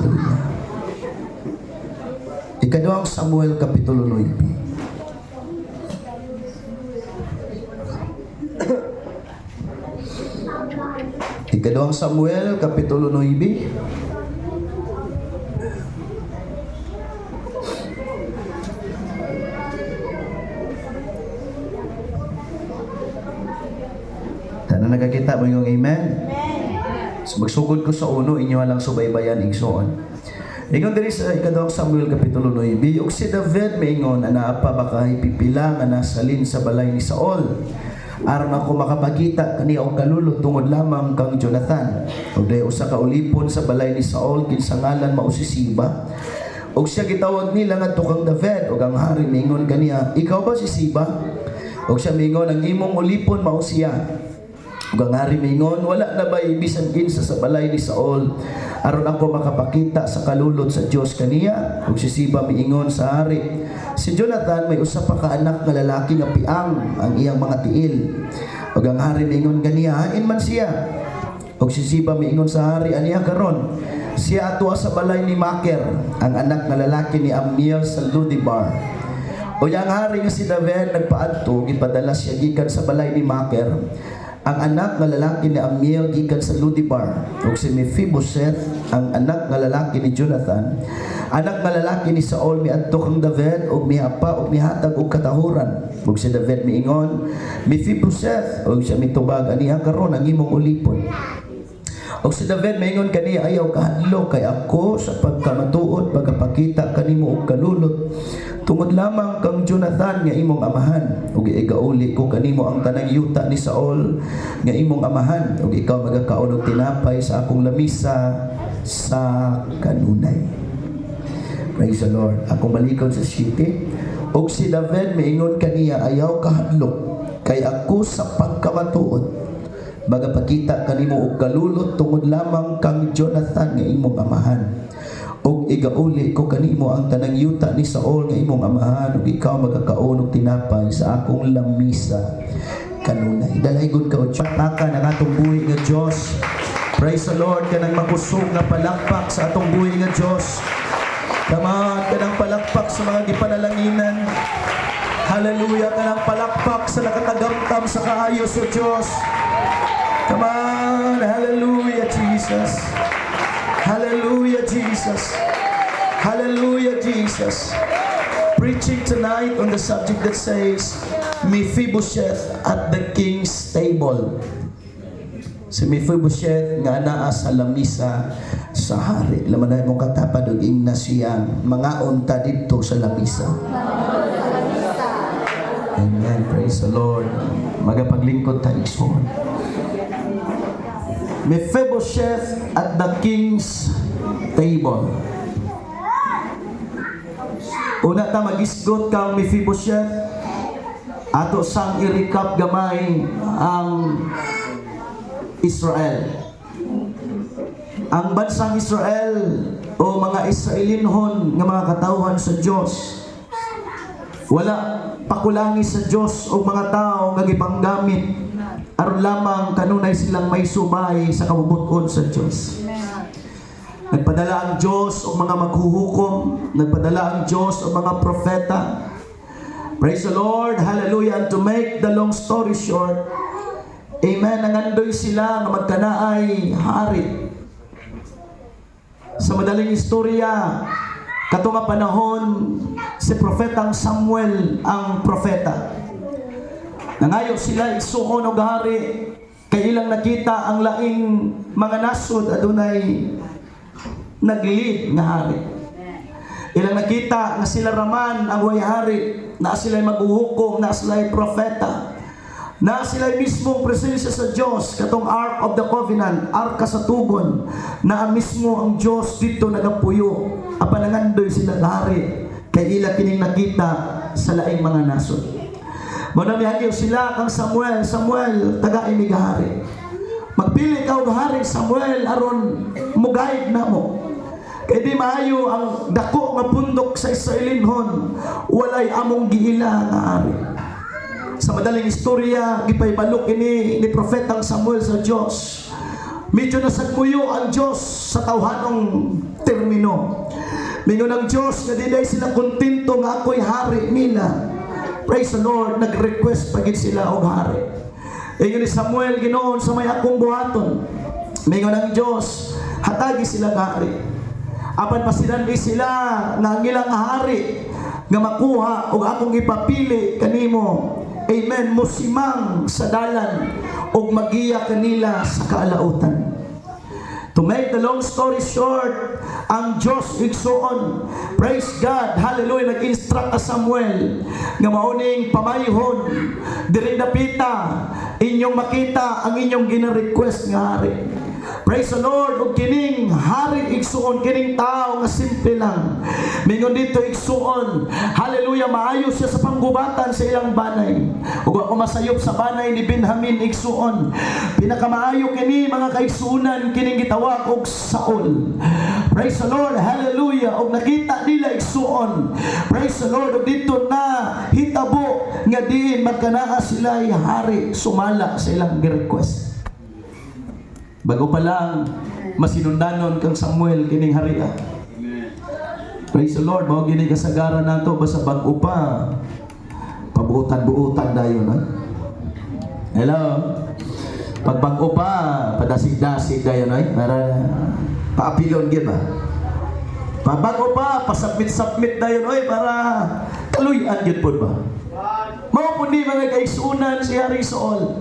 Hallelujah. Ikaduhang Samuel Kapitulo 9. Ikaduhang Samuel Kapitulo 9. Tanan nagakita mo yung amen. So magsugod ko sa uno, inyo lang subaybayan igsoon. Ingon diri sa ikaduhang Samuel Kapitulo 9, ug si David maingon, anaa pa ba kay pipila nga nasalin sa balay ni Saul? Aron ako makapagita kaniya og kalulot tungod lamang kang Jonathan. Ug dayon usa ka ulipon sa balay ni Saul kinsa ngalan mao si Siba. Ug siya gitawag nila ngadto kang David, ug ang hari miingon kaniya, "Ikaw ba si Siba?" Ug siya miingon, "Ang imong ulipon mao siya." Ug ang hari miingon, "Wala na ba bisan kinsa sa balay ni Saul aron ako makapakita sa kalulot sa Dios kaniya?" Ug si Siba miingon sa hari, "Si Jonathan may usa pa ka anak nga lalaki nga piang ang iyang mga tiil." Ug ang hari miingon kaniya, "Hain man siya." Ug si Siba miingon sa hari, "Aniya karon? Siya atua sa balay ni Maker, ang anak nga lalaki ni Amiel sa Ludibar." O ang hari nga si David nagpaadto, gipadala siya gikan sa balay ni Maker, ang anak nga lalaki ni Amiel gikan sa Ludibar. Ug si Mephibosheth, ang anak nga lalaki ni Jonathan, anak nga lalaki ni Saul, miadto kang David ug mihapa ug mihatag og katahuran. Ug si David miingon, "Mephibosheth." Ug siya mitubag, "Aniya karon ang imong ulipon." Ug si David maingon kaniya, "Ayaw kahadlok, kay ako sa pagkamatuod pagkapakita kanimo og kalulot tungod lamang kang Jonathan nga imong amahan, ug igauli ko kanimo ang tanang yuta ni Saul nga imong amahan, ug ikaw magakaon og tinapay sa akong lamisa sa kanunay." Praise the Lord. Akong balikon sa city. Ug si David maingon kaniya, "Ayaw kahadlok, kay ako sa pagkamatuod magapakita kanimo og kalulot tungod lamang kang Jonathan nga imong amahan, ug igauli ko kanimo ang tanang yuta ni Saul nga imong amahan, ug ikaw magakaon og tinapay sa akong lamisa kanunay." Dalaygon ka og palakpakan ang atong buhi nga Dios. Praise the Lord. Kanang makusog nga palakpak sa atong buhi nga Dios. Come on, kanang palakpak sa mga gipanalanginan. Hallelujah, kanang palakpak sa nakatagamtam sa kaayo sa Dios. Come on, hallelujah, Jesus. Hallelujah, Jesus. Hallelujah, Jesus. Preaching tonight on the subject that says, Mephibosheth at the king's table. Si Mephibosheth nga naa sa lamisa sa hari. Laman na imong katapad og ingna siyang mga unta didto sa lamisa. Amen. Praise the Lord. Magapaglingkod ta, igsoon. Mephibosheth at the king's table. Una ta magisgot kang Mephibosheth, ato sang i-recap gamay ang Israel. Ang bansang Israel o mga Israelinhon nga mga katawhan sa Dios, wala pakulangi sa Dios og mga tao nga gipanggamit aron lamang kanunay silang may subay sa kabubut-on sa Dios. Nagpadala ang Dios og mga maghuhukom, nagpadala ang Dios og mga propeta. Praise the Lord, hallelujah. And to make the long story short, amen, nangandoy sila nga magkanaay hari. Sa madaling istorya, kato nga panahon, si Propetang Samuel ang propeta. Nangayo sila igsuon og hari kay ilang nakita ang laing mga nasod adunay nag-lead nga hari. Ilang nakita nga sila raman ang way hari, na sila'y maghuhukom, na sila'y propeta, na sila'y mismong presensya sa Diyos, katong Ark of the Covenant, Arka sa Tugon, na mismo ang Diyos dito nagapuyo, apan nangandoy sila hari, kay ila kining nakita sa laing mga nasod. Mao na mihagyo sila kang Samuel, "Samuel, tagai mig hari. Magpili ka og hari, Samuel, aron mo-guide namo. Kay di maayo ang dako nga pundok sa Israelinhon, walay among giila nga hari." Sa madaling istorya, gipahibalo ini ni Propetang Samuel sa Dios. Medyo nasagmuyo ang Dios sa tawhanong Termino. Mingon ang Diyos nga di sila kontento nga ako'y hari nila. Praise the Lord, nag-request pa gid sila og hari. Ingon ni Samuel, "Ginoo, unsa may akong buhaton?" Mingon ang Diyos, "Hatagi sila ng hari. Apan pasidani sila nga ang ilang hari nga makuha og akong ipapili kanimo. Amen, musimang sa dalan og magiya kanila sa kaalautan." To make the long story short, ang Diyos, igsuon, praise God, hallelujah, nag-instruct ka Samuel nga mauning pamayhon, diri dapita, inyong makita ang inyong gina-request nga hari. Praise the Lord, ug kining hari, igsuon, kining tao nga simple lang. Mingon dito, igsuon, hallelujah, maayo siya sa panggubatan sa ilang banay. Ug ako masayop sa banay ni Benjamin, igsuon. Pinakamaayo kini, mga kaigsuonan, kining gitawag og Saul. Praise the Lord, hallelujah. Og nakita nila, igsuon. Praise the Lord, ug dito na hitabo nga diin magkanaa sila hari sumala sa ilang request. Bago pa lang masinundanon kang Samuel kining haria. Praise the Lord, mao gini kasagaran nato, basta bag-o pa. Pabuotan-buotan dayon, no? Hello. Pag bag-o pa, padasig-dasig dayon ay para paapilon gyud ba. Pag bago pa, pasubmit-submit dayon oy para kaluyan gyud pod ba. Mao po ni, mga kaigsuonan, si Hari Saul.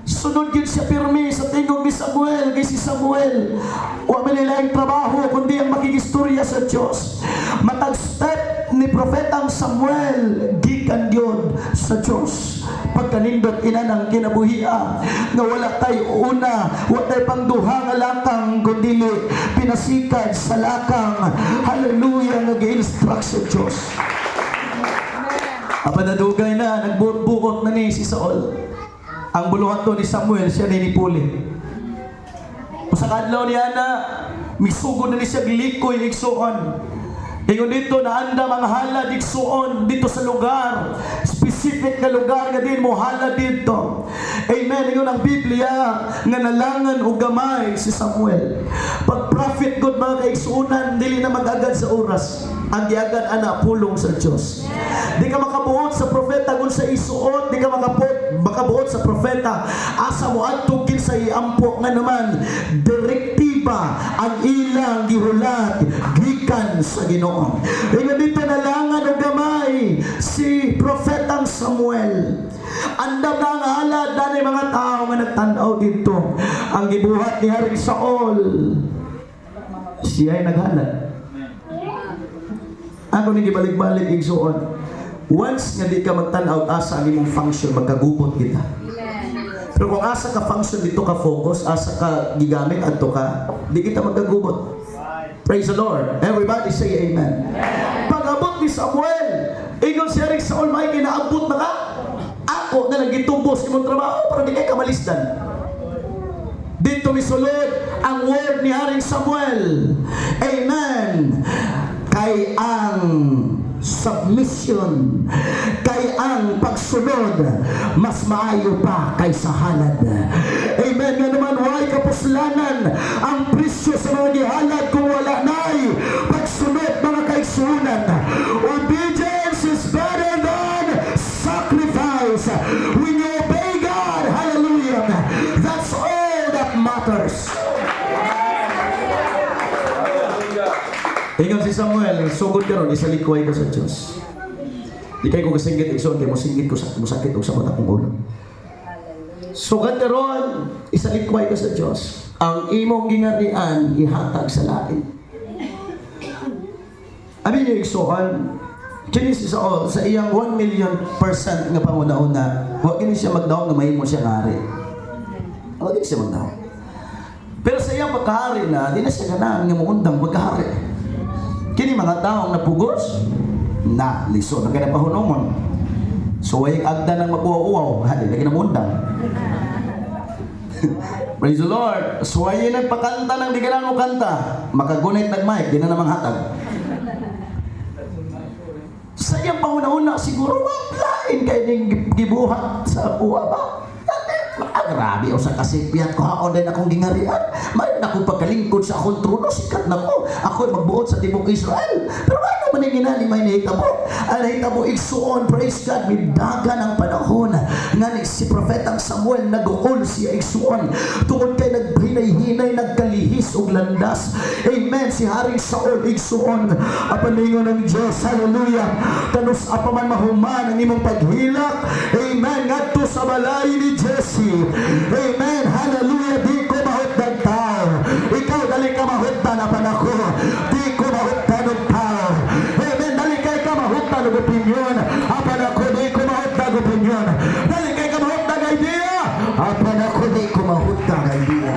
Sunod yun siya pirmi sa tingog ni Samuel, kay si Samuel, wa man laing trabaho kundi ang makigistorya sa Diyos. Matag step ni Propetang Samuel gikan gyud sa Diyos. Pagkanindot ina ng kinabuhia nga wala tay una, wa tay pangduha nga lakang kundi pinasikad sa lakang, hallelujah, nga gi-instruct sa Diyos. Apan nadugay na, nagbuot-buot na ni si Saul. Ang buluhaton ni Samuel, siya ni nipuli. Usa ka adlaw niya na, misugod na ni siya gilikoy, igsuon. Ingon dito na anda mga halad, igsuon, dito sa lugar. Specific na lugar nga din mo halad dito. Amen. Ingon ang Biblia nga nalangan og gamay si Samuel. Pag prophet God, mga kaigsuonan, dili na mag-agad sa oras. Ang giagad ana pulong sa Dios. Di ka makabuot sa propeta kung sa isuot, di ka makabuot sa propeta asa mo adto sa iampo, nga naman direktiba ang ilang gihulat gikan sa Ginoo. Ingon dito, nalangan og gamay si propetang Samuel. Andam na ang halad, danay mga tao nga nagtan-aw dito. Ang gibuhat ni Haring Saul, siya ay naghalad. Ako ni gibalik-balik, igsuon. Once nga di ka magtan-aw asa ang imong function, magkagubot kita. Pero kung asa ka function dito ka focus, asa ka gigamit adto ka, di kita magkagubot. Praise the Lord. Everybody say amen. Pag-abot ni Samuel, ingon si Haring Saul, "May kinaabot na ka? Ako na lang gitubos imong trabaho para di kay kamalisdan." Dito misulod ang word ni Haring Samuel. Amen. Kay ang submission, kay ang pagsunod, mas maayo pa kaysa halad. Amen. Nga naman, why kapuslanan ang presyo sa mga gihalad kung wala na'y pagsunod, mga kaigsuonan? Obedience is better than sacrifice. When you obey God, hallelujah, that's all that matters. Hallelujah. Ingon si Samuel, "Sugod karon isalikway ko sa Dios." Di kay ko kasinggit, igsoon, kay mosinggit ko sa mosakit og samot akong ulo. "Sugod karon isalikway ko sa Dios. Ang imong gingarian ihatag sa lain." Abi niyo, igsoon, kini si Saul sa iyang 1 million percent nga panguna-una, wa kini siya magdaong nga mahimo siya nga hari. Wa kini siya magdaong. Pero sa iyang pagkahari na, di na siya ganahan nga muundang pagkahari. Kini mga taong napugos, na lisod na kaya pahunungon. So way agda ng mabuaw-uaw, ha, di na kinamundang. Praise the Lord. So ay nagpakanta ng di ka mo kanta, makagunit nag mic, di na namang hatag. Sa iyang panguna-una siguro, lain kay ning gibuhat sa uwa ba? Grabe o sa kasipyat ko haon din akong gingarian. May na akong pagkalingkod sa akong trono, sikat na ko. Ako magbuot sa tibuok Israel. Pero ano man ang inani may nahitabo? Ang nahitabo, igsuon, praise God, midagan ang panahon. Nga ni si Propetang Samuel, nag-uol siya, igsuon. Tungod kay naghinay-hinay, nagkalihis og landas. Amen. Si Haring Saul, igsuon. Apan ingon ng Diyos, hallelujah. Kanus-a pa man mahuman ang imong paghilak. Amen. Ngadto sa balay ni Jesse. Amen. Hallelujah. Di ko mahutdan tao. Ikaw dali ka mahutdan, apan ako di ko mahutdan og tao. Amen. Dali kay ka mahutdan og opinyon. Apan ako di ko mahutdan og opinyon. Dali kay ka mahutdan idea. Apan ako di ko mahutdan idea.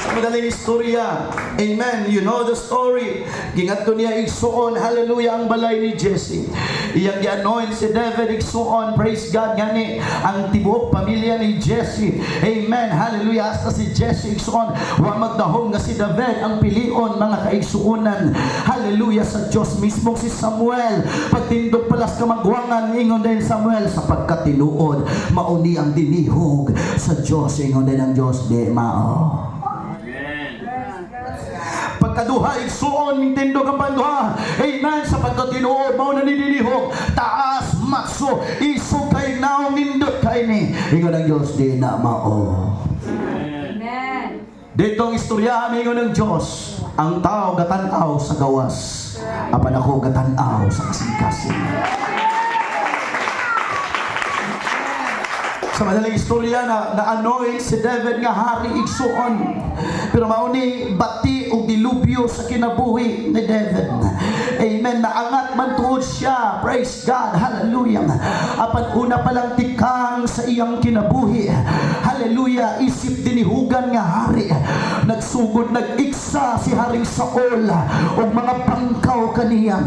Sa madaling istorya, amen, you know the story. Gingadto niya, igsuon, hallelujah, ang balay ni Jesse. Iyang gi-anoint si David, igsuon, praise God, gani, ang tibuok pamilya ni Jesse. Amen, hallelujah, hasta si Jesse, igsuon, wa magdahom nga si David ang pilion, mga kaigsuonan. Hallelujah, sa Diyos mismo si Samuel. Pagtindog palas kamagwangan, ingon din Samuel, sapagkat tinuod, mauni ang dinihog sa Diyos, ingon din ang Diyos, di mao. Pagkaduha, igsuon, tindog ang panduha. Amen. Sa pagkatinuod, mao na nidinihog. Taas, matso, isog kay naong, nindot kay ni. Ingon ang Diyos, di na mao. Amen. Dito ang istorya, ingon ng Diyos, ang tao gatanaw sa gawas. Apan ako gatanaw sa kasing-kasing. Sa madaling istorya na na-anoint si David nga hari, igsuon. Pero mauni bati og dilubyo sa kinabuhi ni David. Amen. Naangat man tuod siya. Praise God. Hallelujah. Apan una pa lang tikang sa iyang kinabuhi. Hallelujah. Isip dinihugan nga hari. Nagsugod nag-iksa si Haring Saul og mga bangkaw kaniya.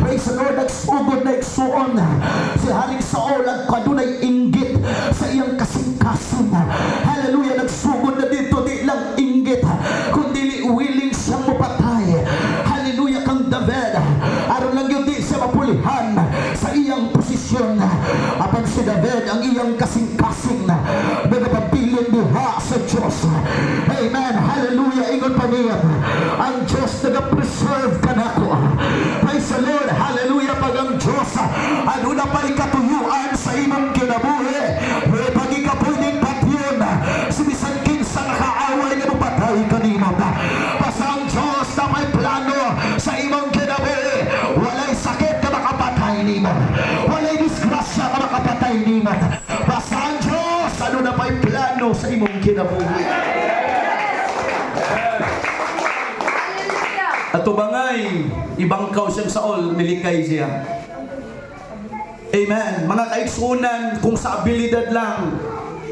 Praise the Lord. Nagsugod na igsuon si Haring Saul ag kadunay inggit sa iyang kasing-kasing. Hallelujah. Nagsugod na dito di lang inggit kundi willing siyang mapatay. Hallelujah, kang David. Aron lang yun di siya mapulihan sa iyang posisyon. Apan si David, ang iyang kasing-kasing nagapabilin duha sa Diyos. Amen. Hallelujah. Ingon pa niya, ang Diyos nag-preserve kanako. Praise the Lord. Hallelujah. Pag ang Diyos, ano na pa ikatuyuan sa imong kinabuhi, eh, pag ikaw pwedeng patyon, sumisan kinsa nga kaaway nga mapatay kanimo. Basta ang Diyos na may plano sa imong kinabuhi, walay sakit ka makapatay nimo. Walay disgrasya ka makapatay nimo. Basta ang Diyos, ano na may plano sa imong kinabuhi. Hallelujah. Ato bangay, ibangkaw siyang Saul, milikay siya. Amen. Mga kaigsunan, kung sa abilidad lang,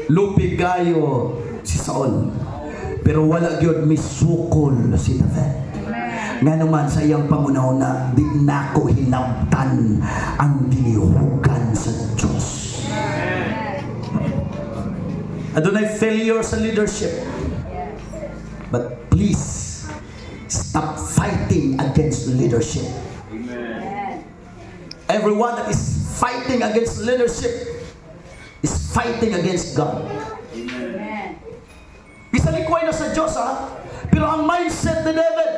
lupig gayo si Saul. Pero wala gyud misukol si David. Nga naman sa iyang pangunahuna, di nako hinabtan ang dinihugan sa Diyos. Adunay failure sa leadership. But please, stop fighting against leadership. Amen. Everyone that is fighting against leadership is fighting against God. Amen. Isalikway na sa Diyos ha. Pero ang mindset ni David,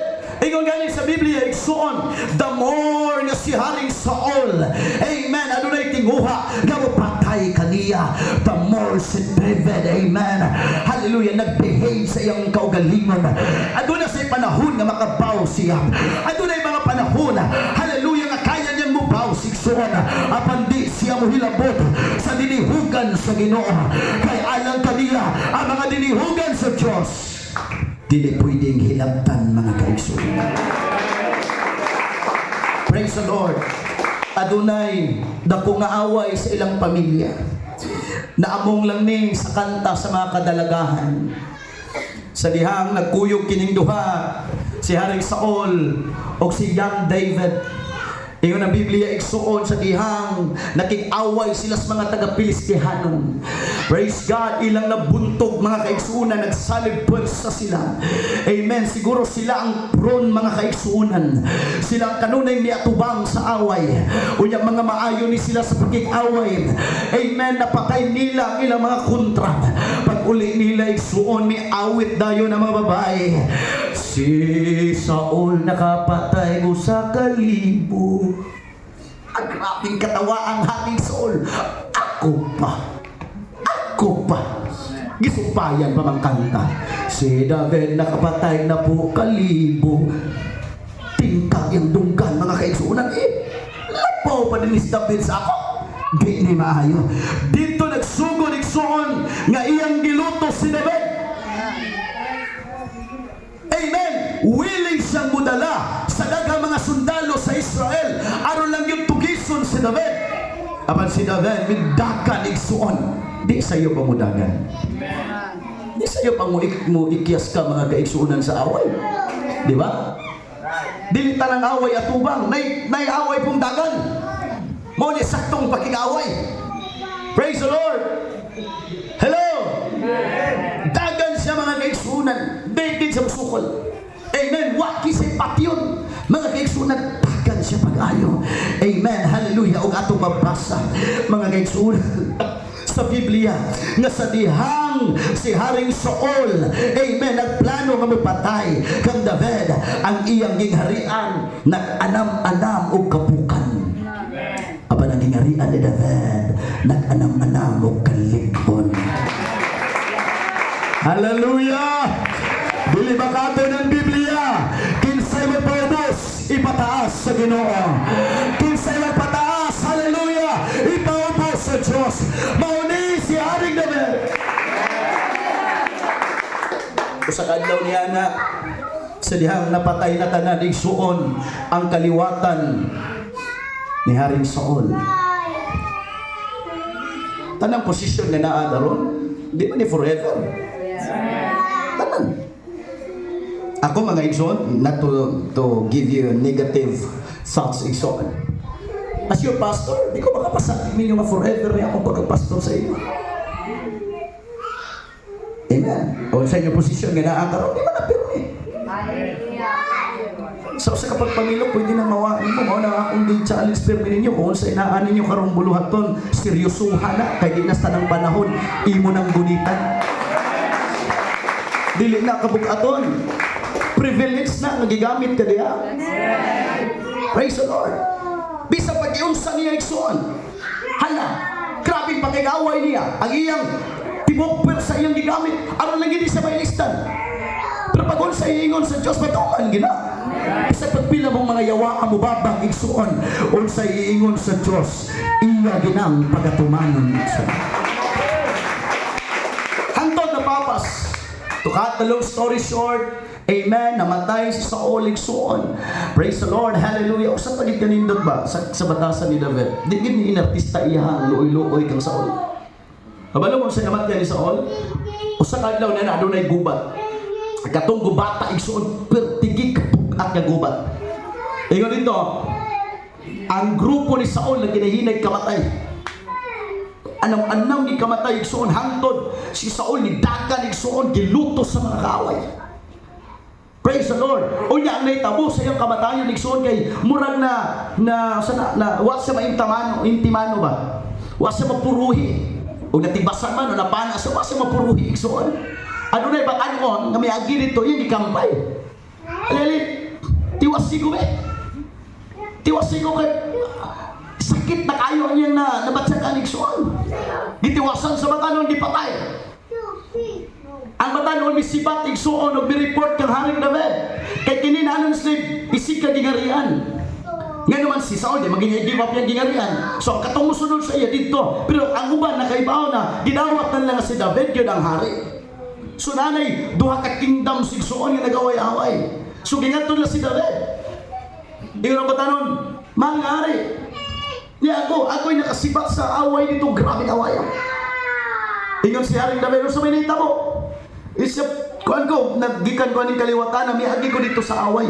ingon gani sa Biblia, igsuon, the more nga si Haring Saul, amen, adunay tinguha, nga patay kaniya, the more si David, amen, hallelujah, nag-behave sa iyang kaugalingon. Aduna sa panahon nga makabaw siya. Adunay mga panahon, hallelujah, nga kaya niyang mubaw igsuon, apan di siya mohilabot sa dinihugan sa Ginoo. Kay alang kaniya, ang mga dinihugan sa Diyos, dili pwedeng hilabtan, mga kaigsuonan. Praise the Lord. Adunay dako nga away sa ilang pamilya. Naamong lang ni sa kanta sa mga kadalagahan. Sa dihang nagkuyog kining duha, si Haring Saul o si young David. Ingon ang Biblia, igsuon, sa dihang nakig-away sila sa mga taga-Pilistihanon. Praise God, ilang nabuntog, mga kaigsuonan, nagsalig puwersa sila. Amen. Amen. Siguro sila ang prone, mga kaigsuunan. Sila ang kanunay miatubang sa away. Unya mga maayo ni sila sa pakig-away. Amen. Napatay nila ang ilang mga kontra. Pag uli nila, igsuon, may awit dayon ang mga babae. "Si Saul nakapatay usa ka libo." Ang grabing katawa ang Haring Saul. "Ako pa. Ako pa." Gisumpayan pa mang kanta. "Si David nakapatay napulo ka libo." Tingkag yung dunggan, mga kaigsuunan eh. Lapaw pa din si David sa ako. Di ni maayo. Dito nagsugod, igsuon, nga iyang giluto si David. Amen. Willing siyang mudala sa daghang mga sundalo sa Israel aron lang yung tugison si David. Apan si David midagan, igsuon. Di sayo pa mudagan. Di sayo pa mo ikyas ka, mga kaigsuonan, sa away. Di ba? Dili tanang away atubang, nay away pong dagan. Mao ni saktong pakig-away. Praise the Lord. Hello. Dagan siya, mga kaigsuonan. Di gid siya musukol. Amen. Wa siya patyon. Mga kaigsuonan, dagan siya pag-ayo. Amen. Hallelujah. Ug atong mabasa, mga kaigsuonan, sa Biblia nga sa dihang si Haring Saul, amen, nagplano nga mopatay kang David, ang iyang gingharian nag-anam-anam og kapukan. Apan ang gingharian ni David nag-anam-anam og kalig-on. Hallelujah! Dili ba kato ng Biblia? "Kinsay magpaubos, ipataas sa Ginoo. Kinsay magpataas, hallelujah, ipaubos sa Diyos." Mao ni si Haring David. Usa ka adlaw niya na sa dihang napatay na tanan, igsuon, ang kaliwatan ni Haring Saul. Tanang posisyon nga naa daron, di ba ni forever? Tanan. Ako, mga igsoon, not to give you negative thoughts, igsoon. As your pastor, di ko makapasakit ninyo nga forever niya akong pagkapastor sa inyo. Amen. O sa inyong posisyon nga naa karon, di ba na pirmi? Sa usa ka pagpamilok, pwede nang mawain mo. Mao na akong gi-challenge pirmi ninyo. Kung sa inaan ninyo karong buluhaton, seryosuhan na. Kay di na sa tanang panahon, imo nang gunitan. Dili na kabugaton. Privilege na nga gigamit ka diha. Praise the Lord. Bisa pag-iunsa niya, igsuon. Hala, grabing pakig-away niya. Ang iyang tibok sa iyang gigamit. Aron lang gini sa mailistan. Pero pag unsa iingon sa Diyos, matuman gina. Sa pagpila mong mga yawa mo babang, igsuon, unsa iingon sa Diyos, iya ginang pagatumanon, igsuon. Hantod na papas. To cut the long story short, amen, namatay si Saul, igsuon. Praise the Lord, hallelujah. Usa pa gid kanindot ba sa batasan ni David? Di gid ni inartista iyahang luoy-luoy kang Saul. Kabalo mo sa namatay ni Saul? Usa ka adlaw na adunay gubat. Katong gubata, igsuon, pertigi kapug-at nga gubat. Ingon dito, ang grupo ni Saul na ginahinay kamatay. Anam-anam ni kamatay, igsuon, hangtod si Saul ni dagan, igsuon, gilutos sa mga kaaway. Praise the Lord. Unya ang nahitabo sa iyang kamatayon, igsuon, kay murag na na sa na, na wa siya maintamano, intimano ba? Wa siya mapuruhi. O natibasan man o napana sa wa siya mapuruhi, igsuon. Ano na ibang anon nga miagi dito yung gikampay. Ali, tiwasi ko be. Tiwasi ko kay sakit na kayo niyang na nabatsagan, igsuon. Gitiwasan sa batanon, gipatay. Ang batanon misibat, igsuon, og mi-report kang Haring David. Kay kini na anon slave isig ka gingarian. Nga naman si Saul, di maging give up yung gingarian. So ang katong mosunod sa iya dito. Pero ang uban nakaibaw na gidawat na lang si David yun ang hari. So nanay duha ka kingdom igsuon nga nagaway-away. So gingadto nila si David. Ingon ang batanon, "Mahal nga hari. Niya ako, ako'y nakasibat sa away nito, grabe away." Ingon si Haring David, "Sa may nahitabo?" Isya, kuan ko, naggikan ko aning kaliwatan, na miagi ko dito sa away.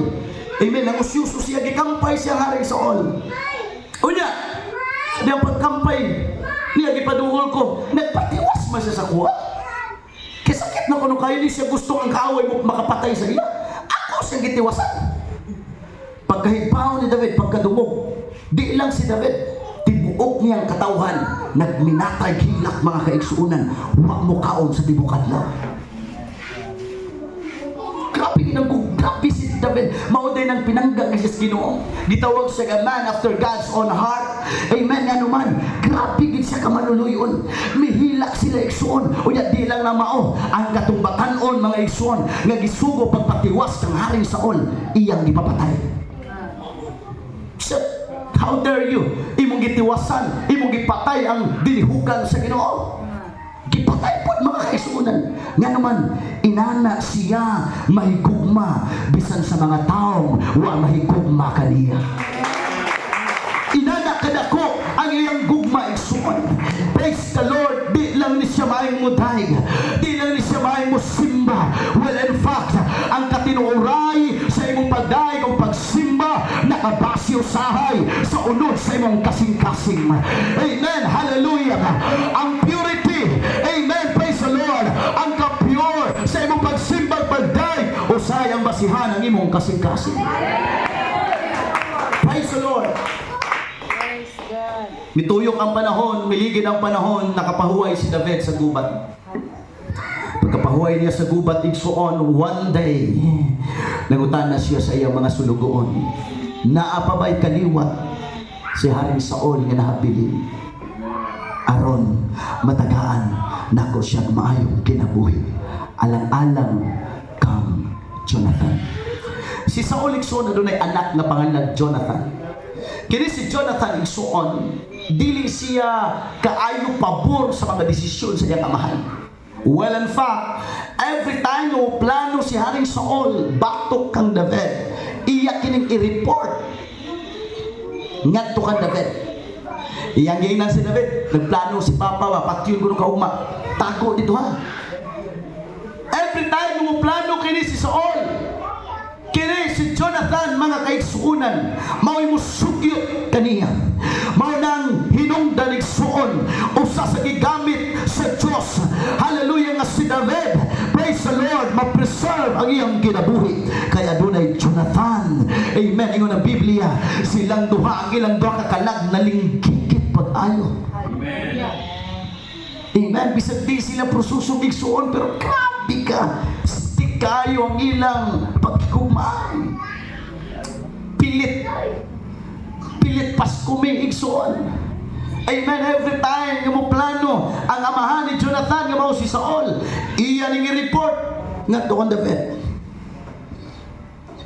Amen. Ang usyuso siya, gikampay siya ang Haring Saul. Unya, sa diyang pagkampay, niya gipaduol ko, nagpatiwas man siya sa kuha. Kaya sakit na kuno kayo, ni siya gusto ang kaaway mo makapatay sa iya. siyang gitiwasan. Pagkahibaw ni David, pagkadungog, di lang si David, tibuok niyang katawhan, nagminatay hilak, mga kaigsuunan, wa mo kaon sa tibuok adlaw. Grabe ginang, grabe si David. Mao din ang pinangga nga siya sa Ginoo. Gitawag siya nga man after God's own heart. Amen, nga naman. Grabe gid siya ka maluluyon. Mihilak sila, igsuon. Unya di lang na mao ang katong batan-on, mga igsuon, nga gisugo pagpatiwas kang Haring Saul, iyang gipapatay. Shit. How dare you? Imong gitiwasan, imong gipatay ang dinihugan sa Ginoo. Gipatay po, mga kaigsuonan. Nga naman, inana siya mahigugma bisan sa mga taong wa mahigugma kaniya. Inana kadako ang iyang gugma, igsuon. Praise the Lord, di lang ni siya maayong mudayeg. Di lang ni siya maayong musimba. Well, in fact, ang katinuoray sa imong pagdayeg o pagsimba nakabase usahay sa unod sa imong kasing-kasing. Amen. Hallelujah. Ang purity. Amen. Praise the Lord. Ang ka-pure sa imong pagsimba at pagdayeg usahay ang basihan ang imong kasing-kasing. Praise the Lord. Praise God. Mituyok ang panahon, miligid ang panahon, nakapahuway si David sa gubat. Pagkapahuway niya sa gubat, igsuon, one day, nangutana siya sa iyang mga sulugoon, "Naa pa ba'y kaliwat si Haring Saul nga nahabilin? Aron matagaan nako siya maayong kinabuhi. Alang-alang kang Jonathan." Si Saul, igsuon, adunay anak nga pangalan Jonathan. Kini si Jonathan, igsuon, dili siya kaayo pabor sa mga desisyon sa iyang amahan. Well, in fact, every time nga plano si Haring Saul batok kang David, iya kining i-report ngadto kang David. Iyang giingnan si David, "Nagplano si Papa ba, patyon ko kaugma. Tago dito ha." Every time mo plano kini si Saul, kini si Jonathan, mga kaigsuunan, mao'y musugyot kaniya. Mao nang hinungdan, igsuon, usa sa gigamit sa Dios. Hallelujah, nga si David, praise the Lord, ma-preserve ang iyang kinabuhi. Kaya dunay Jonathan. Amen. Ingon ang Biblia, silang duha, ang ilang duha ka kalag nalinggigit pag-ayo. Amen. Amen. Bisag di sila prosusong, igsuon, pero grabe ka. Stick kayo ang ilang pagkigugmaan. Pilit. Pilit paskumi, igsuon. Amen. Every time nga mo plano ang amahan ni Jonathan nga mao si Saul, iya ning i-report ngadto kang David.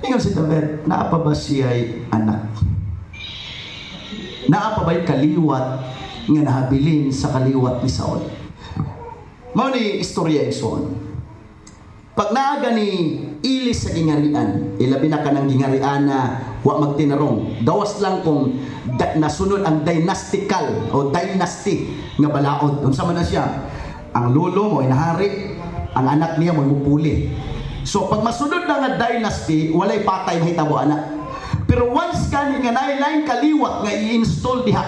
Ingon si David, "Naa pa ba siya'y anak? Naa pa ba'y kaliwat nga nahabilin sa kaliwat ni Saul?" Mao ni istorya, igsoon. Pag naaga ni ilis sa gingarian, ilabi na kanang gingarian na wa magtinarong, gawas lang kung nasunod ang dynastical o dynasty nga balaod. Unsa man na siya? Ang lolo mo ay nahari, ang anak niya mo mupuli. So pag masunod na nga dynasty, walay patay mahitabo ana. Pero once kani nga naay kaliwat nga i-install diha,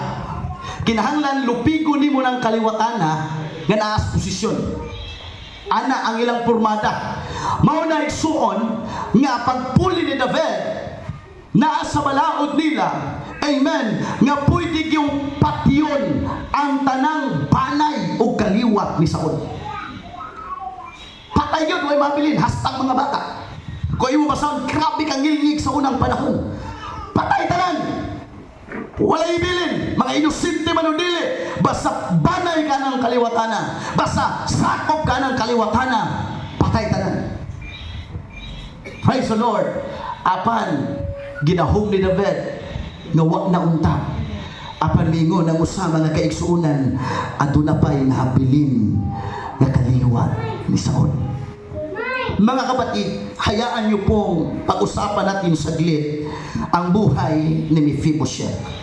kinahanglan lupigo nimo ng kaliwatana nga naa sa posisyon. Ana ang ilang pormada. Mao na, igsuon, nga pagpuli ni David naa sa balaod nila, amen, nga pwede yung patyon ang tanang banay o kaliwat ni Saul. Patay yun, way mabilin, hastang mga bata. Kung imo basahon, grabe kang ngilngig sa unang panahon. Patay tanan. Walay ibilin, mga inosente man o dili, basta banay ka ng kaliwatana, basta sakop ka ng kaliwatana, patay tanan. Praise the Lord. Apan, ginahom ni David, nga wa na unta. Apan mingon ang usa, mga kaigsuonan, aduna pa'y nahabilin nga kaliwat ni Saul. Mga kapatid, hayaan niyo pong pag-usapan natin saglit ang buhay ni Mephibosheth.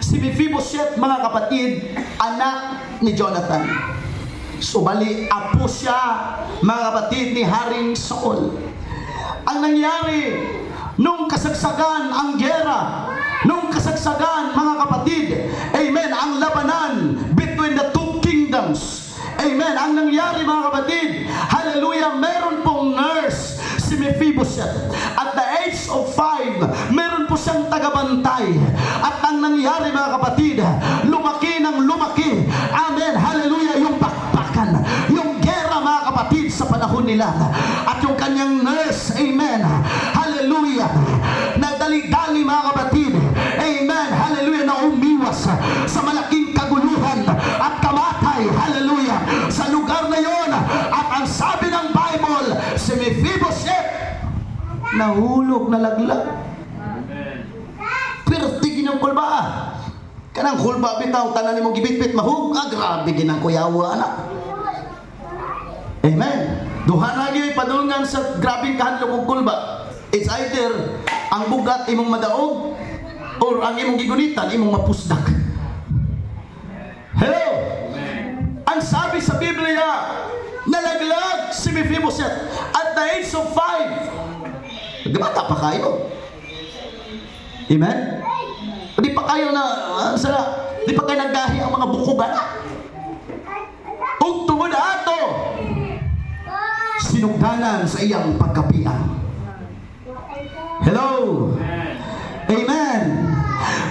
Si Mephibosheth, mga kapatid, anak ni Jonathan. Subali, apo siya, mga kapatid, ni Haring Saul. Ang nangyari, nung kasagsagan ang gera, nung kasagsagan, mga kapatid, amen, ang labanan between the two kingdoms. Amen. Ang nangyari, mga kapatid, hallelujah, meron pong nurse si Mephibosheth. At the tagabantay. At ang nangyari, mga kapatid, lumaki ng lumaki. Amen. Hallelujah. Yung bakbakan, yung gera, mga kapatid, sa panahon nila. At yung kanyang nurse, amen. Hallelujah. Nagdali-dali, mga kapatid. Amen. Hallelujah. Na umiwas sa malaking kaguluhan at kamatay. Hallelujah. Sa lugar na yon. At ang sabi ng Bible, si Mephibosheth, nahulog, nalaglag. Pero tigin ang kulba ah. Kanang kulba bitaw, tanan nimo gibitbit mahug. Ah, grabe ginang kuyawa, anak. Amen. Duha na gyud padulngan sa grabing kahadlok og kulba. It's either ang bugat imong madaog or ang imong gigunitan imong mapusdak. Hello. Ang sabi sa Biblia, nalaglag si Mephibosheth at the age of 5. Di ba pa kayo? Amen? Di pa kayo na, di pa kayo naggahi ang mga buko ba na? Ug tungod ato, sinugdanan sa iyang pagkapiang. Hello? Amen.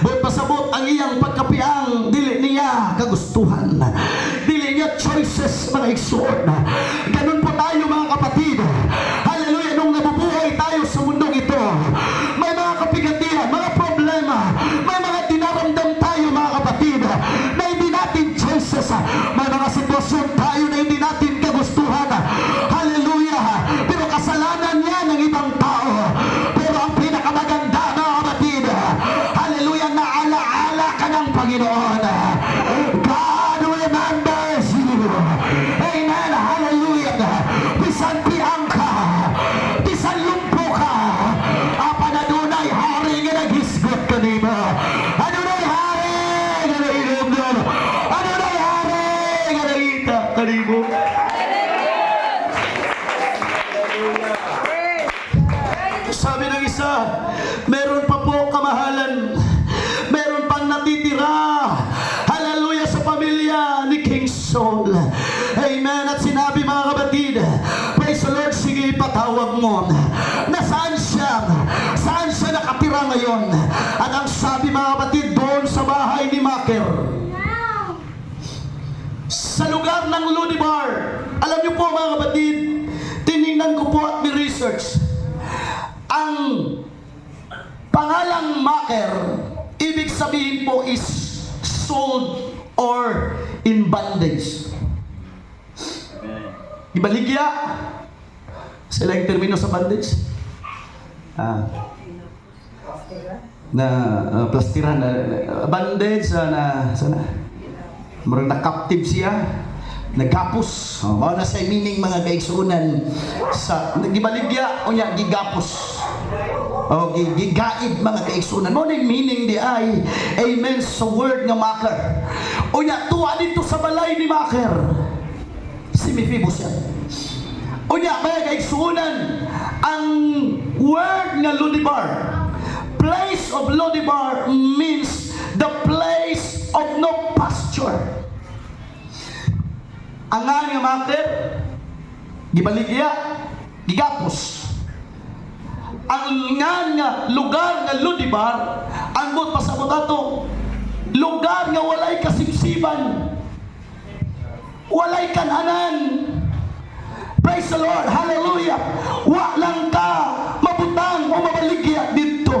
But pasabot ang iyang pagkapiang, dili niya kagustuhan. Dili niya choices, mga igsuon. Ganun po tayo, mga kapatid. Hallelujah, nung nabubuhay tayo sa mundong ito, may mga kapigatian, mga problema, may mga dinaramdam tayo, mga kapatid, na hindi natin choices. May mga sitwasyon tayo na hindi natin kagustuhan. Hallelujah. Pero kasalanan yan ng ibang tao. Pero ang pinakamaganda, mga kapatid, hallelujah, naalaala ka ng Panginoon. God remembers you. Amen. Hallelujah. Bisan piang ka, bisan lumpo ka, apan adunay hari nga naghisgot kanimo. Adunay hari nga nahinumdum. Adunay hari nga nangita kanimo. Praise. Sabi ng isa, meron pa po kamahalan. Meron pang natitira. Hallelujah, sa pamilya ni King Saul. Amen. At sinabi, mga kapatid, praise the Lord, sige, ipatawag mo. Nasaan siya? Saan siya nakatira ngayon? At ang sabi, mga kapatid, doon sa bahay ni Maker. Sa lugar ng Ludibar. Alam niyo po, mga kapatid, tiningnan ko po at ni-research. Ang pangalang Maker, ibig sabihin po is sold or in bondage. Ibaligya. Sila yung termino sa bondage. Na plastiran na bandage na sana murag na captive siya, nagapos. Oh, mao na sa meaning, mga kaigsuonan, sa gibaligya, unya gigapos. Oh, gigaid, mga kaigsuonan. Mao na yung meaning di ay, amen, sa word nga Maker. Unya tuwa dito sa balay ni Maker si Mephibosheth. Unya, mga kaigsuonan, ang word nga Ludibar, place of Lodibar, means the place of no pasture. Ang nga Maker, gibaligya, gigapos. Ang nga nga lugar nga Ludibar, ang buot pasabot ato, lugar nga walay kasibsiban, walay kananan. Praise the Lord. Hallelujah. Wa lang ka mabutang o mabaligya dito.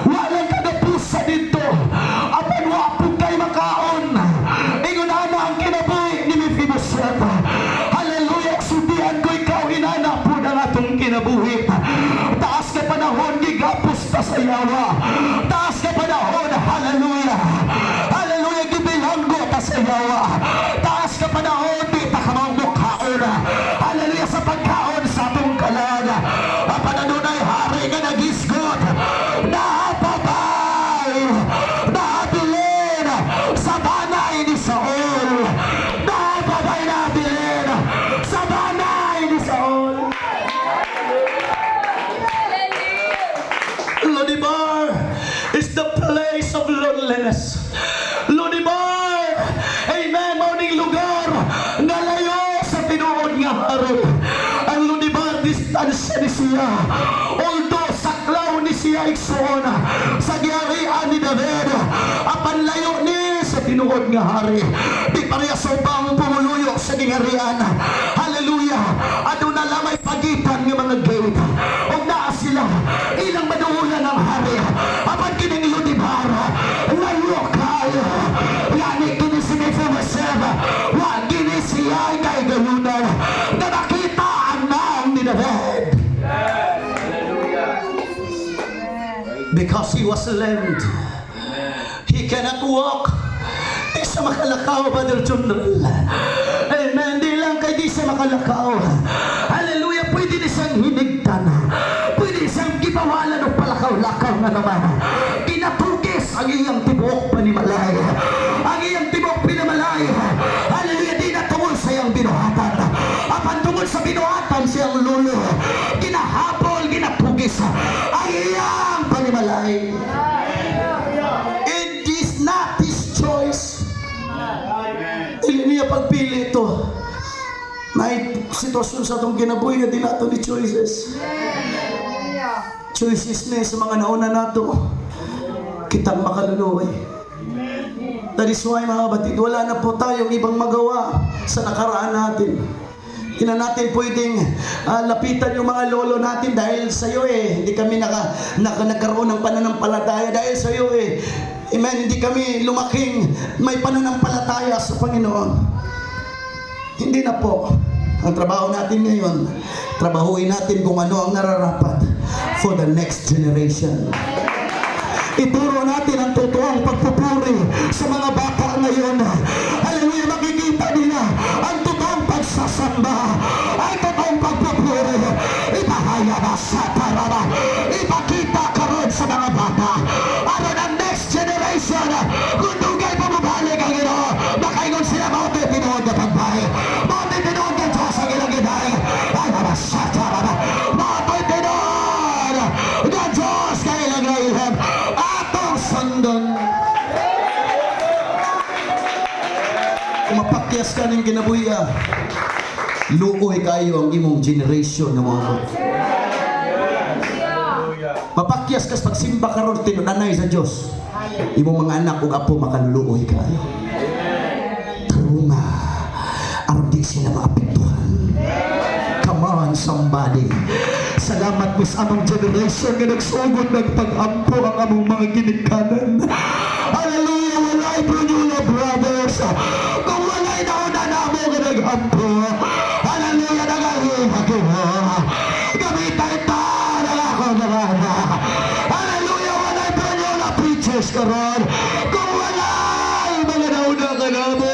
Wa lang ka gapusa dito. Apan wa pud kay makaon. Ingon ana ang kinabuhi ni Mephibosheth. Hallelujah. Sultihan ko ikaw, inana pud ang atong kinabuhi. Taas ka panahon, gigapos ta sa yawa. Taas ka panahon, hallelujah. Hallelujah, gibilanggo ta sa yawa. Taas ka panahon, di ta ka mukaon. Hallelujah, sa pagkaon sa atong kalan. Apan adunay hari nga nagisgot. Naapabay, naabilin sa banay ni Saul. Naapabay, naabilin sa banay ni Saul. Lodibar is the place of loneliness. Lodibar, amen, mao ning lugar nga layo sa tinuod nga hari. Ang Lodibar, distansya ni siya. Although saklaw ni siya. siya, igsuon, sa giharian ni David. Apan layo ni sa tinuod nga hari. Di pareha sa ubang pumuluyo sa giharian. Hallelujah. Aduna lamay pagitan nga mga gate. Ug naa sila ilang maduulan ang hari. Apan kining Lodebar, layo kayo. Yani kini si Mephibosheth, wa gini siya kay gayunan na nakita ang naong ni David. Because he was lame. He cannot walk. Di siya makalakaw, Brother General. Amen. Di lang kay di siya makalakaw. Hallelujah. Pwede ni siyang hinigtan. Pwede siyang gibawalan og palakaw-lakaw nga naman. Ginatugis ang iyang tibuok panimalay. Ang iyang tibuok panimalay. Hallelujah. Di na tungod sa iyang binuhatan. Apan tungod sa binuhatan siyang lolo. Ginahabol, ginatugis ang iyang panimalay. It is not his choice. Dili niya pagpili ito. May sitwasyon sa atong kinabuhi nga di nato ni choices. Choices ni sa mga nauna nato. Kitang makaluluoy. That is why, mga kapatid, wala na po tayong ibang magawa sa nakaraan natin. Hindi na natin pwedeng lapitan yung mga lolo natin dahil sa iyo eh. Hindi kami nagkaroon ng pananampalataya dahil sa iyo eh. Amen. Hindi kami lumaking may pananampalataya sa Panginoon. Hindi na po. Ang trabaho natin ngayon, trabahuin natin kung ano ang nararapat for the next generation. Ituro natin ang totoong pagpupuri sa mga bata ngayon. Hallelujah, makikita nila ang totoong pagsasamba, ang totoong pagpupuri. Ipahaya sa tarara, ipakita karon sa mga bata. Aron ang next generation, kung dugay pa mabalik ang Ginoo, makaingon sila, mao to'y tinuod nga pagbahay. Mao to'y tinuod nga Diyos ang ilang gidaig. Ay, sa tarara, mao to'y tinuod nga Diyos kay ilang nailham. Atong sundon. Kung mapakyas ka ng kinabuhi, luoy kayo ang imong generation nga moabot. Mapakyas ka sa pagsimba karon tinunanay sa Dios. Imong mga anak ug apo makaluluoy kayo. Tarunga aron di sila maapektuhan. Come on, somebody. Salamat mo sa among generation nga nagsugod nagpag-ampo ang among mga ginikanan. Hallelujah! Walay Brunula Brothers. Kung walay nauna namo nga nag-ampo. Hallelujah! Nagahihagimo. Gamitan ta ng ako mga anak. Hallelujah! Walay Brunula preachers karon. Kung walay mga nauna ka namo.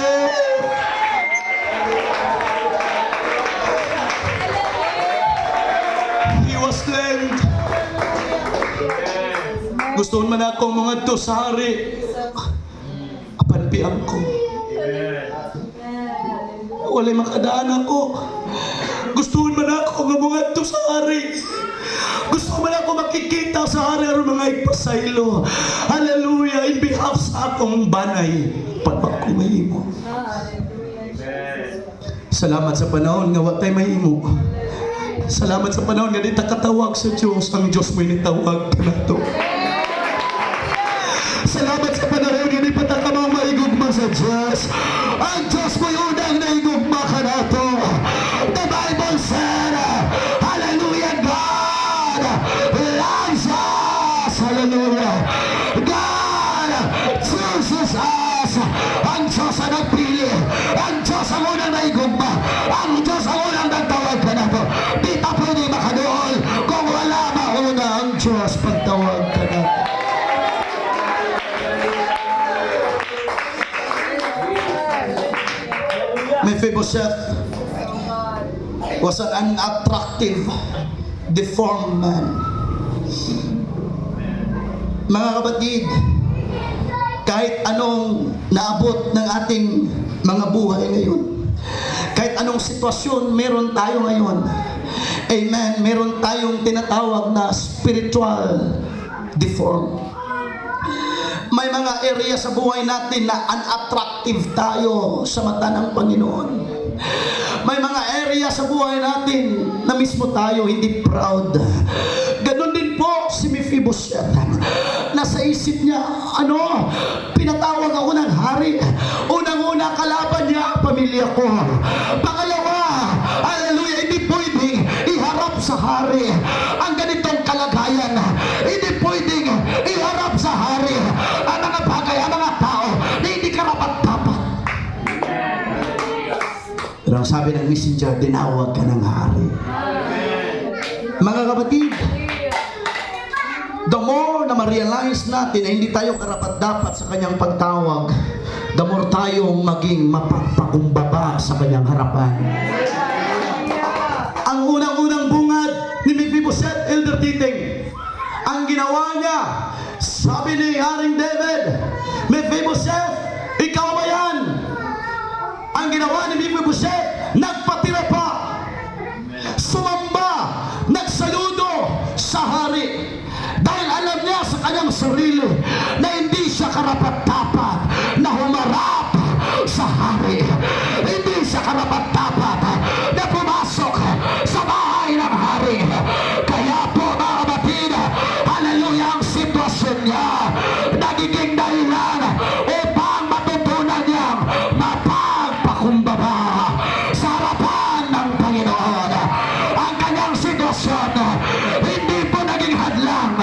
He was lame. Gusto man ako mga to sa hari. Apan piang ko. Walay makadaan ako. Gusto man ako nga mga to sa hari. Gusto man ako makikita sa hari aron mga ipasaylo. Hallelujah. In behalf sa akong banay. Patpak ko mahimo. Salamat sa panahon nga wa tay mahimo. Salamat sa panahon nga di ta katawag sa Diyos. Ang Diyos mo'y nitawag kanato. Salamat sa panahon nga di pa ta kamo maigugma sa Diyos. Ang Diyos mo'y unang naigugma kanato. The Bible said, Hallelujah, God loves us. Hallelujah. God chooses us. Ang Diyos ang nagpili. Ang Diyos ang unang naigugma. Ang Diyos ang unang nagtawag kanato. Di ta pwede makaduol kung wala mauna ang Diyos pagtawag kanato. Mephibosheth was an unattractive, deformed man. Mga kapatid, kahit anong naabot ng ating mga buhay ngayon, kahit anong sitwasyon meron tayo ngayon, amen, meron tayong tinatawag na spiritual deform. May mga area sa buhay natin na unattractive tayo sa mata ng Panginoon. May mga area sa buhay natin na mismo tayo hindi proud. Ganon din po si Mephibosheth. Mephibosheth. Nasa isip niya, ano? Pinatawag ako ng hari. Unang-una, kalaban niya ang pamilya ko. Pangalawa, hallelujah, hindi pwedeng iharap sa hari ang ganitong kalagayan. Hindi pwedeng iharap sa hari ang mga bagay, ang mga tao na hindi karapat-dapat. Pero ang sabi ng messenger, tinawag ka ng hari. Mga kapatid, the more na ma-realize natin na hindi tayo karapat-dapat sa kanyang pagtawag, the more tayong maging mapagpakumbaba sa kanyang harapan. Ang unang-unang bungad ni Mephibosheth, Elder Titing, ang ginawa niya, sabi ni Haring David, "Mephibosheth, ikaw ba yan?" Ang ginawa ni Mephibosheth, nagpatira pa, sumamba, nagsaludo sa hari. Dahil alam niya sa kanyang sarili na hindi siya karapat-dapat na humarap sa hari. Hindi siya karapat-dapat na pumasok sa bahay ng hari. Kaya po, mga kapatid, hallelujah, ang sitwasyon niya nagiging dahilan upang matutunan niyang mapagpakumbaba sa harapan ng Panginoon. Ang kanyang sitwasyon hindi po naging hadlang.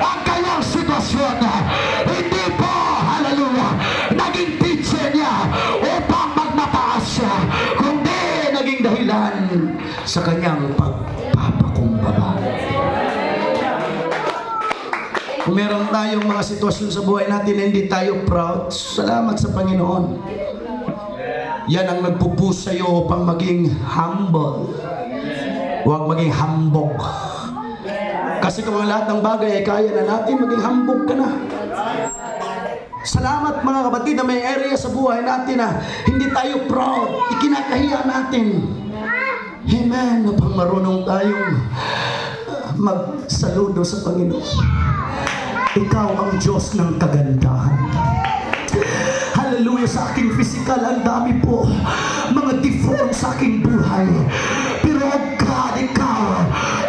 Ang kanyang sitwasyon hindi po, hallelujah, naging teacher niya upang magmataas siya, kundi naging dahilan sa kanyang pagpapakumbaba. Kung meron tayong mga sitwasyon sa buhay natin na hindi tayo proud, salamat sa Panginoon. Yan ang nagpu-push sa iyo upang maging humble. Huwag maging hambog. Kasi kung ang lahat ng bagay ay kaya na natin, maging hambog ka na. Salamat, mga kapatid, na may area sa buhay natin na hindi tayo proud. Ikinakahiya natin. Amen. Upang marunong tayong magsaludo sa Panginoon. Ikaw ang Diyos ng kagandahan. Hallelujah, sa aking physical, ang dami po mga deform sa aking buhay. Pero oh God, ikaw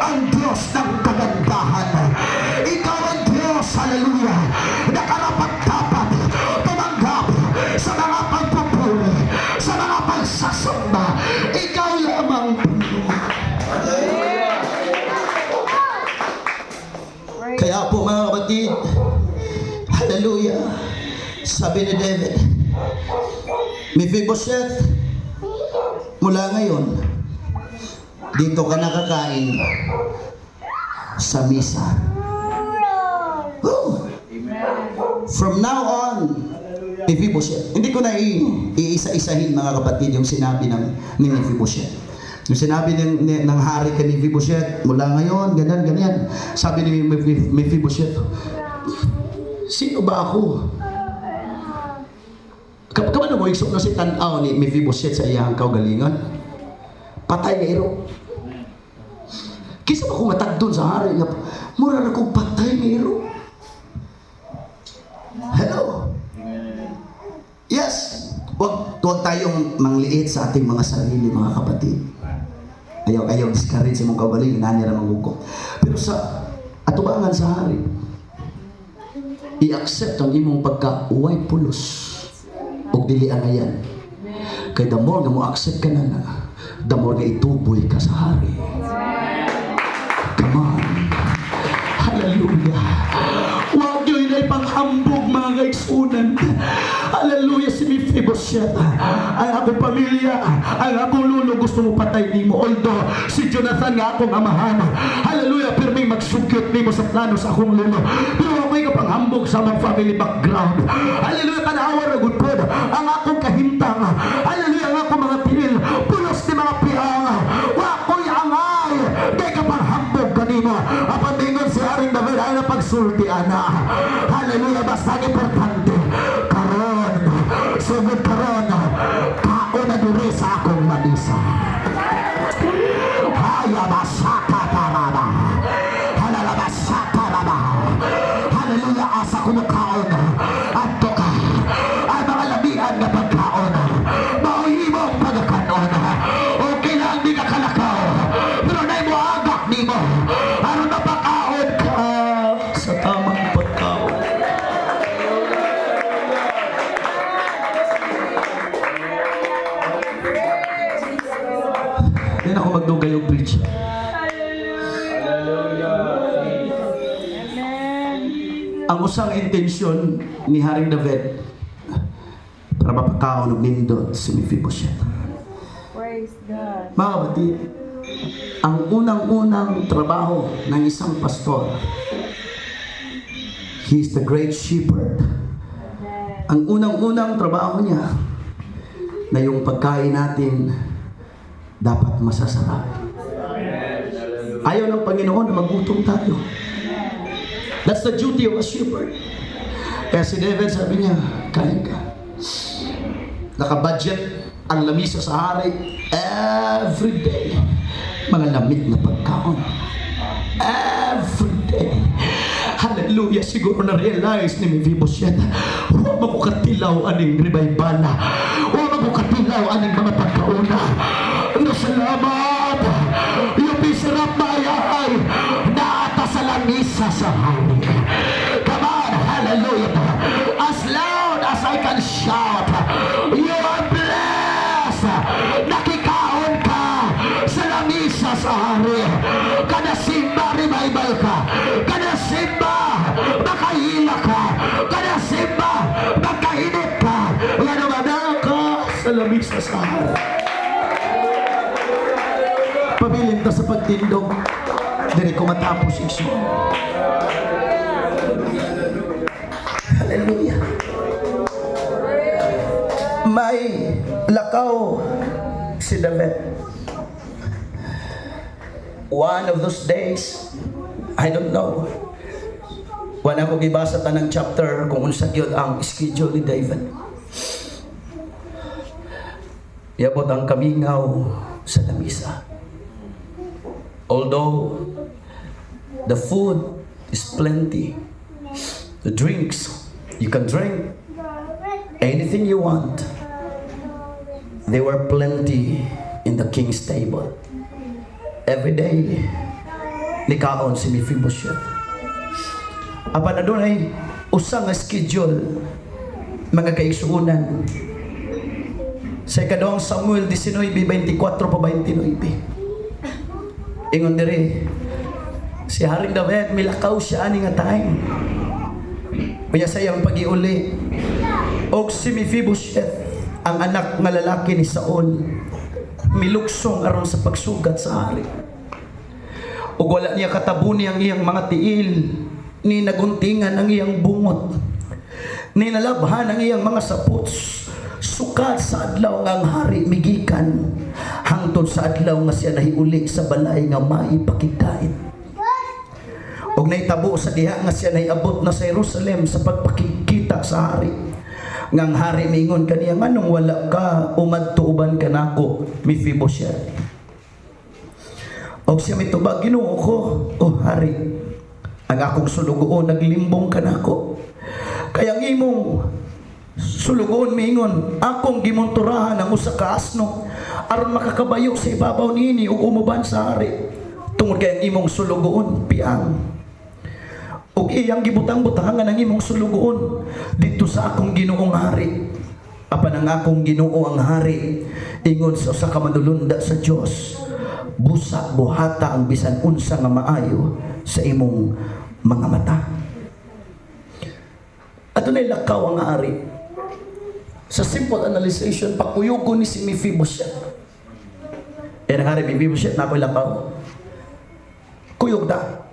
ang Diyos ng kagandahan. Ikaw ang Diyos, hallelujah, na karapat-dapat tumanggap sa mga pagpupuri, sa mga pagsasamba. Ikaw lamang, Panginoon. Kaya po, mga kapatid, hallelujah, sabi ni David, "Mephibosheth, mula ngayon, dito ka nakakain sa misa." Oh. From now on, Mephibosheth. Hindi ko na iisa-isahin, mga kapatid, yung sinabi ni Mephibosheth. Yung sinabi ng hari kay Mephibosheth, mula ngayon, ganyan, ganyan. Sabi ni Mephibosheth, "Sino ba ako?" Kabalo mo, igsoon, na si tan-aw ni Mephibosheth sa iyang kaugalingon. Patay nga iro. Kinsa ba ko nga tagdon sa hari nga mura ra kong patay nga iro? Hello? Yes. Wag tayong mangliit sa ating mga sarili, mga kapatid. Ayaw, ayaw discourage sa mong kaugalingon, inani ra man ko. Pero sa atubangan sa hari, i-accept ang imong pagka uway pulos ug dili angayan. Kay the more nga mo accept ka na, the more nga ituboy ka sa hari. Come on. Hallelujah. Huwag niyo inay panghambog, mga kaigsuonan. Hallelujah, si Mephibosheth. Ang akong pamilya, ang akong lolo gusto mo patay nimo. Although si Jonathan nga akong amahan, hallelujah, pirming magsugyot nimo sa plano sa akong lolo. Pero ako'y kapanghambog sa among family background. Hallelujah, tanawa ra gud pod ang akong kahimtang. Hallelujah, ang akong mga tiil, pulos ni mga piang. Wa ko'y angay, kay kapanghambog kanimo. Apan dingon si Haring David, "Ay na pagsulti ana. Hallelujah, basta ang importante karon, sugod karon, kaon na diri sa akong lamisa." Hayabasaka taraba. Halalabasaka raba. Hallelujah, asa ko kaon. Adto ka. Ang mga lamian nga pagkaon. Mao'y imong pagkaon. Okay lang di ka kalakaw. Pero nay mo agak nimo. Aron mapakaon ka. Sa tamang pagkaon. Di na ako magdugay og preach. Ang usang intensyon ni Haring David para mapakaon og nindot si Mephibosheth. Praise God. Mga kapatid, ang unang-unang trabaho ng isang pastor, he is the great shepherd. Ang unang-unang trabaho niya na yung pagkain natin dapat masasarap. Ayaw ng Panginoon na magutom tayo. That's the duty of a shepherd. Kaya si David, sabi niya, "Kain ka." Nakabudget ang lamisa sa hari every day. Mga lamit na pagkaon. Every day. Hallelujah. Siguro na-realize ni Mephibosheth, wa man ko katilaw aning revival. Wa man ko katilaw aning mga pagkauna. No, salamat. You sarap mayay. Naa ta sa lamisa sa hari. Come on, hallelujah. As loud as I can shout, you are blessed. Nakikaon ka sa lamisa sa hari. Kada simba, revival ka. Kada simba, makahila ka. Kada simba, makainit ka. Yan ang ka sa lamisa sa hari. Pabilin ta sa pagtindog. Diri ko matapos, igsoon. Hallelujah. May lakaw si David. One of those days, I don't know. Wala ko gibasa tanang chapter kung unsa gyud ang schedule ni David. Iabot ang kamingaw sa lamisa. Although the food is plenty, the drinks, you can drink anything you want. There were plenty in the king's table. Every day, nikaon si Mephibosheth. Apan adunay usa nga schedule, mga kaigsuonan. Sa ikaduhang Samuel 19:24 pa 29. Ingon diri, si Haring David milakaw siya ani nga time. Unya sa iyang pagiuli og si Mephibosheth, ang anak nga lalaki ni Saul, miluksong aron sa pagsugat sa hari. Ug wala niya katabuni ang iyang mga tiil, ni naguntingan ang iyang bungot, ni nalabhan ang iyang mga sapots, sukad sa adlaw nga ang hari migikan hangtod sa adlaw nga siya nahiuli sa balay nga maipakigdait. Ug nahitabo sa diha nga siya nahiabot na sa Jerusalem sa pagpakigkita sa hari, nga ang hari mingon kaniya, "Nganong wala ka umadto uban kanako, Mephibosheth?" Og siya mitubag, "Ginoo ko, o hari, ang akong sulugoon naglimbong kanako. Kaya ang imong sulugoon miingon, akong gimunturahan ang usa ka asno aron makakabayo sa ibabaw niini ug umuban sa hari, tungod kay ang imong sulugoon piang. Ug iyang gibutang-butangan ang imong sulugoon didto sa akong ginoong hari. Apan ang akong ginoo ang hari ingon sa usa ka manulunda sa Dios, busa buhata ang bisan unsa nga maayo sa imong mga mata." Adunay lakaw ang hari. Sa simple analyzation, pakuyugon ni si Mephibosheth. Eh, ang hari, "Mephibosheth, naa ko'y lakaw. Kuyog da."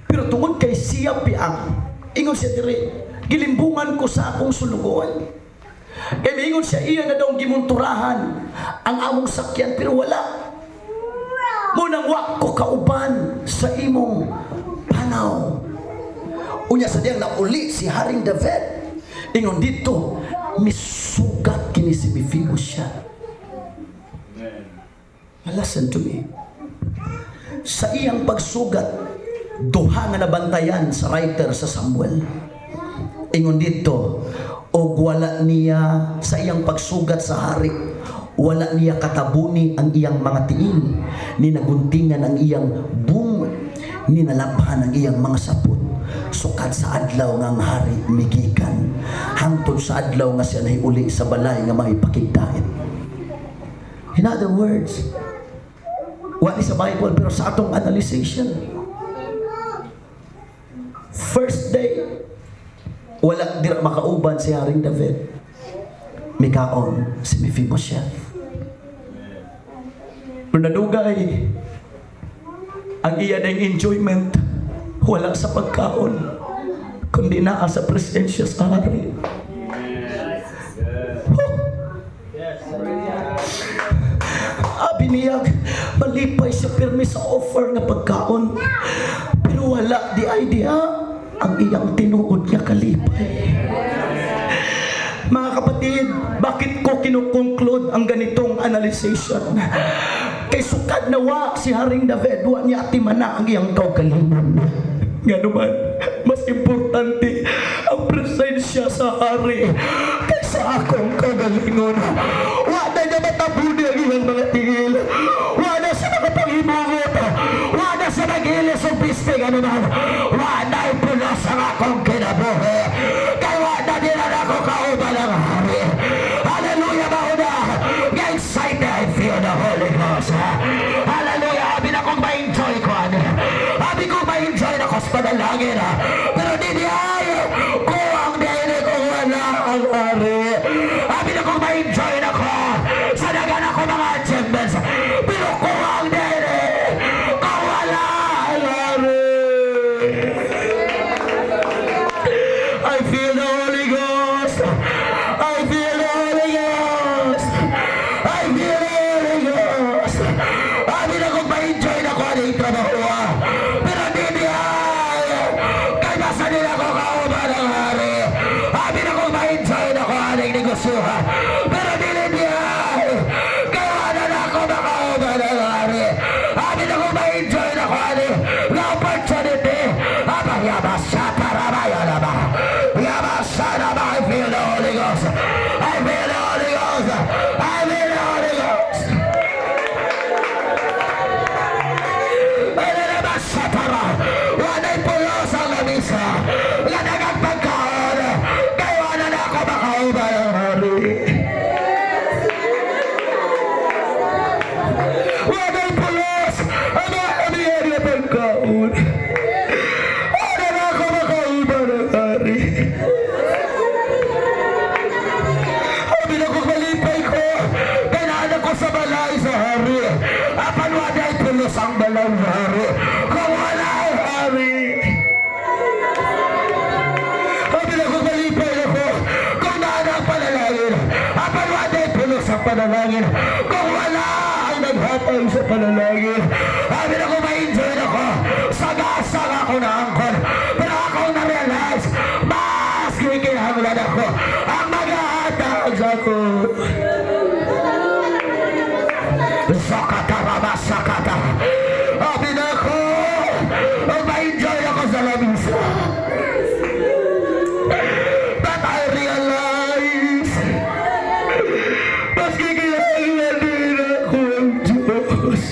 Pero tungod kay siya piang, ingon siya diri, "Gilimbungan ko sa akong sulugoon. Kay miingon siya, iya na daw gimunturahan ang among sakyan, pero wala. Mao nang wa ko kauban sa imong panaw." Unya sa diyang nauli si Haring David, ingon dito, misugat kini si Mephibosheth. Now listen to me. Sa iyang pagsugat, duha nga nabantayan sa writer sa Samuel. Ingon dito, og wala niya sa iyang pagsugat sa hari, wala niya katabuni ang iyang mga tiil, ni naguntingan ang iyang bungot, Ninalabhan ang iyang mga sapot sukad sa adlaw nga ang hari migikan hangtod sa adlaw nga siya nahiuli sa balay nga maipakigdait. In other words, wala sa Bible pero sa atong analyzation, first day, wala dira makauban si Haring David. Mikaon si Mephibosheth. Pero nadugay, ang iya ng enjoyment wala sa pagkaon, kundi naa sa presensya sa hari. Oh! Abi niya, malipay siya pirmi sa offer nga pagkaon. Pero wala di idea ang iyang tinuod nga kalipay. Mga kapatid, bakit ko kinukonclude ang ganitong analyzation? Kay sukad na wa si Haring David, wa niya atimana ang iyang kaugalingon. Nga naman, mas importante ang presensya sa hari kaysa akong kaugalingon. Wa na niya matabuni ang iyang mga tiil. Wa na siya makapanghimuot. Wa na siya mag-ilis o pisting ano man. Wa na ipulos ang akong kinabuhi. Kay wa na nila ako kauban ang hari. Hallelujah, mauna. Ga-excited, I feel the Holy Ghost. Hallelujah, abi na kong ma-enjoy ko, ano. Abi kong ma-enjoy na ko sa panalangin, ha. Pero di di ay, kuwang dahil kung wala ang hari. Abi na kong ma-enjoy na ko sa dagan ako mga achievements. Pero kuwang dahil kung wala ang hari. I feel the Holy Ghost. I feel the Holy Ghost. I feel the Holy Ghost. Abi na kong ma-enjoy na ko aning trabaho, ah. Pero di di ay. Kay basta nila ko kauban ang hari. Abi na kong ma-enjoy na ko aning negosyo, ha. Pero di di ay. Kay wala na ako makauban ang hari. Abi na kong ma-enjoy na ko aning nga opportunity. Aba yaba sa parabaya na ba. Yaba sa na ba. I feel the Holy Ghost. I feel the Holy Ghost. I feel the Holy Ghost. Satara. Wala'y pulos ang lamisa. Ladagang pagkaon. Kay wala na ako makauban ang hari. Wala'y pulos ang mga amihan na pagkaon. Wala na ako makauban ang hari. Abi na kong malipay ko. Kailangan ko sa balay sa hari. Apan wala'y pulos ang balay sa hari. Kung wala ang hari. Abi na kong malipay ako. Kung naan ang panalangin. Apan wala'y pulos ang panalangin. Kung wala ang naghatag sa panalangin. Abi na kong ma-enjoy ako. Sagasang ako na angkon. Pero ako na-realize, mas kikinahanglan ako ang maghahatag sa ako. Sakata raba sakata. Abi na ako, ang ma-enjoy ako sa lamisa. But I realize, mas kikinahanglan din ako ang Diyos.